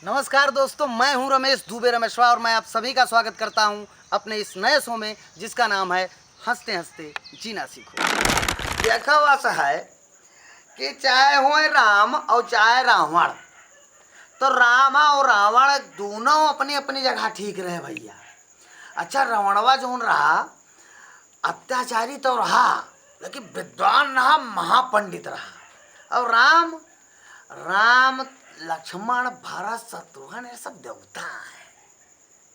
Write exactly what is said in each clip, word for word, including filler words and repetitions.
नमस्कार दोस्तों, मैं हूं रमेश दुबे रमेशवा और मैं आप सभी का स्वागत करता हूं अपने इस नए शो में, जिसका नाम है हंसते हंसते जीना सीखो। देखा हुआ सा है कि चाहे होए राम और चाहे रावण, तो राम और रावण दोनों अपनी अपनी जगह ठीक रहे भैया। अच्छा, रावणवा जौन रहा, अत्याचारी तो रहा, लेकिन विद्वान रहा, महापंडित रहा। और राम, राम, लक्ष्मण, भरत, शत्रुघ्न, ये सब देवता है,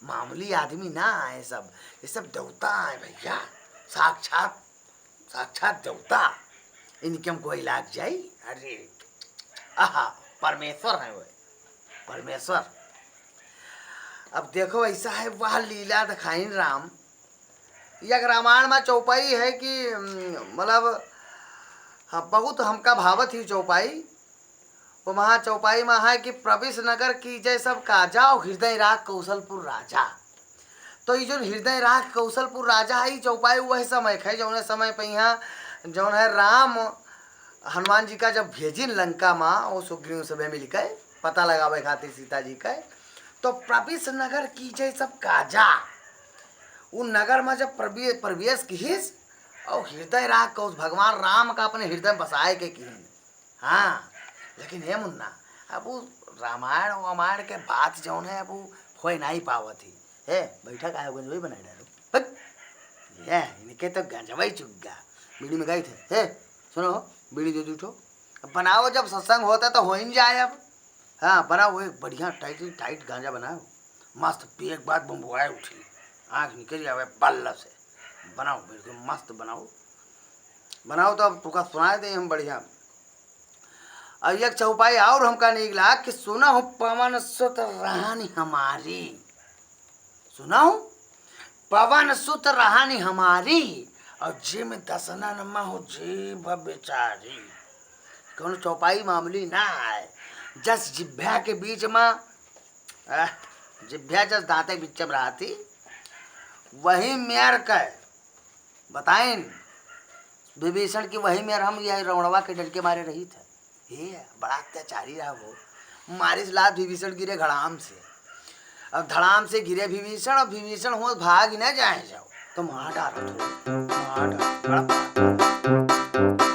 मामूली आदमी ना है सब, ये सब देवता है भैया, साक्षात, साक्षात देवता। इनके हम कोई लाग जाई, अरे, आहा, परमेश्वर है वो, परमेश्वर। अब देखो, ऐसा है, वह लीला दिखाइन राम। यह रामायण में चौपाई है कि, हम्म, मतलब, हाँ, बहुत हमका भावत ही चौपाई। वो वहाँ चौपाई में है कि प्रवेश नगर कीजे सब काजा और हृदय राख कौशलपुर राजा। तो ये जो हृदय राख कौशलपुर राजा है, ये चौपाई वही समय के है, जौने समय पे यहाँ, जौन है, राम हनुमान जी का जब भेजिन लंका में, वो सुग्रीव से मिलके पता लगावे खातिर सीता जी के, तो प्रवेश नगर कीजे सब काजा, उ नगर में जब प्रवे-, प्रवेश किहिस और हृदय राख कौश भगवान राम का अपने हृदय में बसाए के किहिन। हाँ, लेकिन हे मुन्ना, अब वो रामायण वामायण के बात जौन है, अब वो होए नहीं पावत ही। हे, बैठा काहे हो, गंजवई बनाए डालो। हट! ये, इनके तो गंजवई चुग्गा। बीड़ी में गई थे। हे, सुनो, बीड़ी दे दू ठो। अब बनाओ, जब सत्संग होता तो हो ही जाए अब। हाँ, बनाओ, एक बढ़िया टाइट, टाइट गांजा बनाओ। मस्त पिए के बाद बम्बुआए उठी, आँख निकल जावे बल्ल से। बनाओ, बिल्कुल मस्त बनाओ, बनाओ तो अब तुका सुनाए दे हम बढ़िया। और एक चौपाई और हमका नीक लाग कि सुनहु पवन सुत रहनि हमारी, सुनहु पवन सुत रहनि हमारी, और जिम दसनन महु जीभ बिचारी। कौनो चौपाई मामूली ना है, जस जिभ्या के बीच में, आह, जिभ्या जस दांते के बीच में रहती, वही मेर के बताइन विभीषण की, वही मेर हम यह रवणवा के डर के मारे रही थे। हे, बड़ा अत्याचारी रहा वो। मारिस लात विभीषण गिरे घड़ाम से। अब धड़ाम से गिरे विभीषण, अब विभीषण हो भाग ही ना जाए जाओ, तो मार डारो थोड़ा, मार डारो, बड़ा